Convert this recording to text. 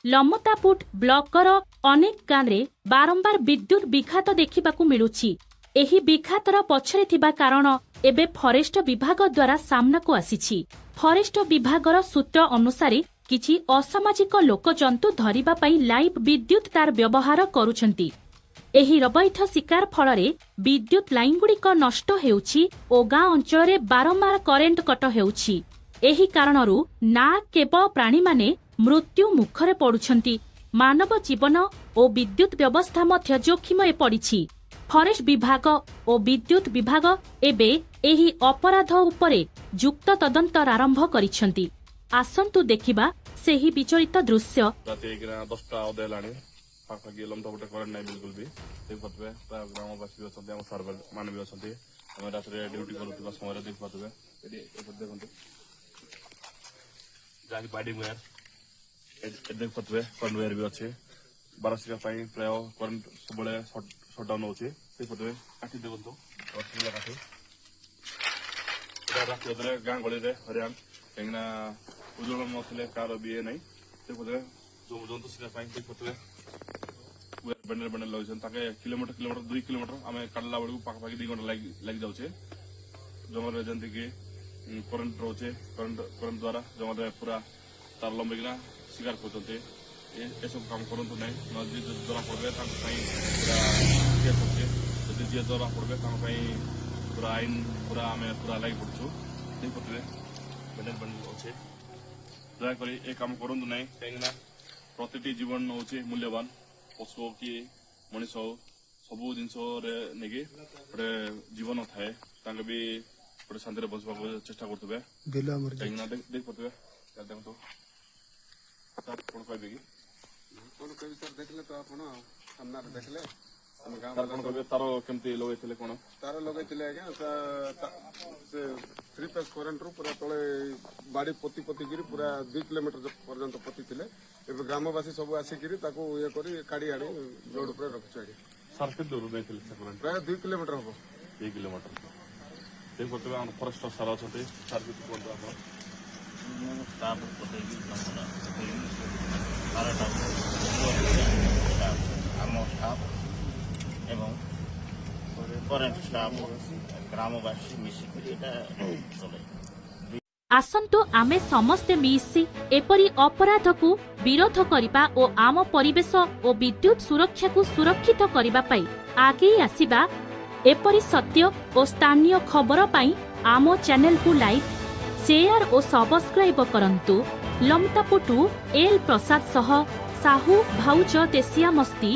ଲମତାପୁଟ ବ୍ଲକର ଅନେକ ଗାଁରେ ବାରମ୍ବାର ବିଦ୍ୟୁତ ବିଘାତ ଦେଖିବାକୁ ମିଳୁଛି। ଏହି ବିଘାତର ପଛରେ ଥିବା କାରଣ ଏବେ ଫରେଷ୍ଟ ବିଭାଗ ଦ୍ୱାରା ସାମ୍ନାକୁ ଆସିଛି। ଫରେଷ୍ଟ ବିଭାଗର ସୂତ୍ର ଅନୁସାରେ, କିଛି ଅସାମାଜିକ ଲୋକ ଜନ୍ତୁ ଧରିବା ପାଇଁ ଲାଇଭ୍ ବିଦ୍ୟୁତ ତାର ବ୍ୟବହାର କରୁଛନ୍ତି। ଏହି ଅବୈଧ ଶିକାର ଫଳରେ ବିଦ୍ୟୁତ ଲାଇନଗୁଡ଼ିକ ନଷ୍ଟ ହେଉଛି ଓ ଗାଁ ଅଞ୍ଚଳରେ ବାରମ୍ବାର କରେଣ୍ଟ କଟ ହେଉଛି। ଏହି କାରଣରୁ ନା କେବଳ ପ୍ରାଣୀମାନେ ମୃତ୍ୟୁ ମୁଖରେ ପଡୁଛନ୍ତି, ମାନବ ଜୀବନ ଓ ବିଦ୍ୟୁତ ବ୍ୟବସ୍ଥା ମଧ୍ୟ ଜୋଖିମରେ ପଡ଼ିଛି। ଫରେଷ୍ଟ ବିଭାଗ ଓ ବିଦ୍ୟୁତ ବିଭାଗ ଏବେ ଏହି ଅପରାଧ ଉପରେ ଯୁକ୍ତ ତଦନ୍ତ ଆରମ୍ଭ କରିଛନ୍ତି। ଆସନ୍ତୁ ଦେଖିବା ସେହି ବିଚଳିତ ଦୃଶ୍ୟ। ରାତି ହେଇକିନା 10ଟା ଅଧେ ହେଲାଣି ପାଖାପାଖି। ଲମତାପୁଟେ କରେଣ୍ଟ ନାହିଁ ବିଲକୁଲ ବି। ଦେଖିପାରୁଥିବେ, ପ୍ରାୟ ଗ୍ରାମବାସୀ ବି ଅଛନ୍ତି, ଆମ ସାର୍ ମାନେ ବି ଅଛନ୍ତି। ଆମେ ରାତିରେ ଡ୍ୟୁଟି କରୁଥିବା ସମୟରେ ଦେଖିପାରୁଥିବେ, ଏଠି ଏପଟେ ଦେଖନ୍ତୁ, ଯାହାକି ବାଇଣ୍ଡିଂ ୱେୟାର। ଏଠି ଦେଖିପାରୁଥିବେ, କରେଣ୍ଟ ୱେୟାର ବି ଅଛି। ବାରଶିକା ପାଇଁ ପ୍ରାୟ କରେଣ୍ଟ ସବୁବେଳେ ସଟ୍ଡାଉନ୍ ହେଉଛି। ଦେଖିପାରୁଥିବେ, କାଠି ଦେଖନ୍ତୁ, ରସଗୋଲା କାଠି ଏଟା। ରାତି ଅଧରେ ଗାଁ ଗହଳିରେ ହଇରାଣ, କାହିଁକିନା ଉଜ୍ଜଳ ନଥିଲେ କାହାର ବି ଇଏ ନାହିଁ। ଦେଖିପାରୁଥିବେ, ଯୋଉ ଜନ୍ତୁ ଶିକାର ପାଇଁ ଦେଖିପାରୁଥିବେ, ବ୍ୟାନର ବ୍ୟାନର ଲଗେଇଛନ୍ତି। ତାକେ କିଲୋମିଟର କିଲୋମିଟର, 2 କିଲୋମିଟର ଆମେ କାଟିଲା ବେଳକୁ ପାଖାପାଖି 2 ଘଣ୍ଟା ଲାଗି ଯାଉଛି। ଜଙ୍ଗଲରେ ଯେମିତିକି କରେଣ୍ଟ ରହୁଛି, କରେଣ୍ଟ କରେଣ୍ଟ ଦ୍ୱାରା ଜଙ୍ଗଲରେ ପୁରା ତାର ଲମ୍ବେଇକିନା ଶିକାର କରୁଛନ୍ତି। ଏସବୁ କାମ କରନ୍ତୁ ନାହିଁ। ନହେଲେ ଯିଏ ଯଦି ଧରା ପଡ଼ିବେ, ତାଙ୍କ ପାଇଁ ପୁରା କେସ୍ ଅଛି। ଯଦି ଯିଏ ଧରା ପଡ଼ିବେ, ତାଙ୍କ ପାଇଁ ପୁରା ଆଇନ ପୁରା ଆମେ ପୁରା ଲାଗି ପଡ଼ୁଛୁ। ଦେଖିପାରୁଥିବେ, ବ୍ୟାନର ବ୍ୟାନର ଅଛି। ଦୟାକରି ଏ କାମ କରନ୍ତୁ ନାହିଁ, କାହିଁକିନା ପ୍ରତିଟି ଜୀବନ ହେଉଛି ମୂଲ୍ୟବାନ। ପଶୁ ହଉ କି ମଣିଷ ହଉ, ସବୁ ଜିନିଷରେ ନେଇକି ଗୋଟେ ଜୀବନ ଥାଏ। ତାଙ୍କ ବି ଗୋଟେ ଶାନ୍ତିରେ ବଞ୍ଚିବାକୁ ଚେଷ୍ଟା କରୁଥିବେ। ବିଲ ଆମର। କାହିଁକିନା ଦେଖିପାରୁଥିବେ, ଦେଖନ୍ତୁ। ସାର୍, କଣ କହିବେ କି? କଣ କହିବି ସାର୍, ଦେଖିଲେ ତ ଆପଣ ସାମ୍ନାରେ ଦେଖିଲେ। ଆମ ଗାଁ ସାର୍, କଣ କହିବେ? ତାର କେମିତି ଲଗେଇଥିଲେ କଣ? ତାର ଲଗେଇଥିଲେ ଆଜ୍ଞା। ସେ ଥ୍ରୀ ଫେଜ୍ କରେଣ୍ଟରୁ ପୁରା ତଳେ ବାଡି ପୋତି ପୋତିକିରି ପୁରା 2 କିଲୋମିଟର ପର୍ଯ୍ୟନ୍ତ ପୋତିଥିଲେ। ଏବେ ଗ୍ରାମବାସୀ ସବୁ ଆସିକିରି ତାକୁ ଇଏ କରି କାଢି ଆଣି ରୋଡ ଉପରେ ରଖିଛୁ ଆଜ୍ଞା। ସାର୍, କେତେ ଦୂର ନେଇଥିଲେ ସେ କରେଣ୍ଟ? ପ୍ରାୟ 2 କିଲୋମିଟର ହବ। 2 କିଲୋମିଟର। ଦେଖିପାରୁଥିବେ, ଆମର ଫରେଷ୍ଟର ସାର୍ ଅଛନ୍ତି। ସାର୍, କିଛି କୁହନ୍ତୁ ଆପଣ। ମୁଁ ଷ୍ଟାଫ୍ ପଠେଇକି, ଜଙ୍ଗଲ ପଠେଇକି ତାରଟାକୁ ଆମ ଷ୍ଟାଫ୍ ଏବଂ କରେଣ୍ଟ ଷ୍ଟାଫ୍, ଗ୍ରାମବାସୀ ମିଶିକରି ଏଇଟା ଚଲାଇ ଆସନ୍ତୁ, ଆମେ ସମସ୍ତେ ମିଶି ଏପରି ଅପରାଧକୁ ବିରୋଧ କରିବା ଓ ଆମ ପରିବେଶ ଓ ବିଦ୍ୟୁତ ସୁରକ୍ଷାକୁ ସୁରକ୍ଷିତ କରିବା ପାଇଁ ଆଗେଇ ଆସିବା। ଏପରି ସତ୍ୟ ଓ ସ୍ଥାନୀୟ ଖବର ପାଇଁ ଆମ ଚ୍ୟାନେଲକୁ ଲାଇକ୍, ସେୟାର ଓ ସବସ୍କ୍ରାଇବ କରନ୍ତୁ। ଲମତାପୁଟୁ ଏଲ୍ ପ୍ରସାଦ ସହ ସାହୁ ଭାଉଜ ଦେଶିଆ ମସ୍ତି।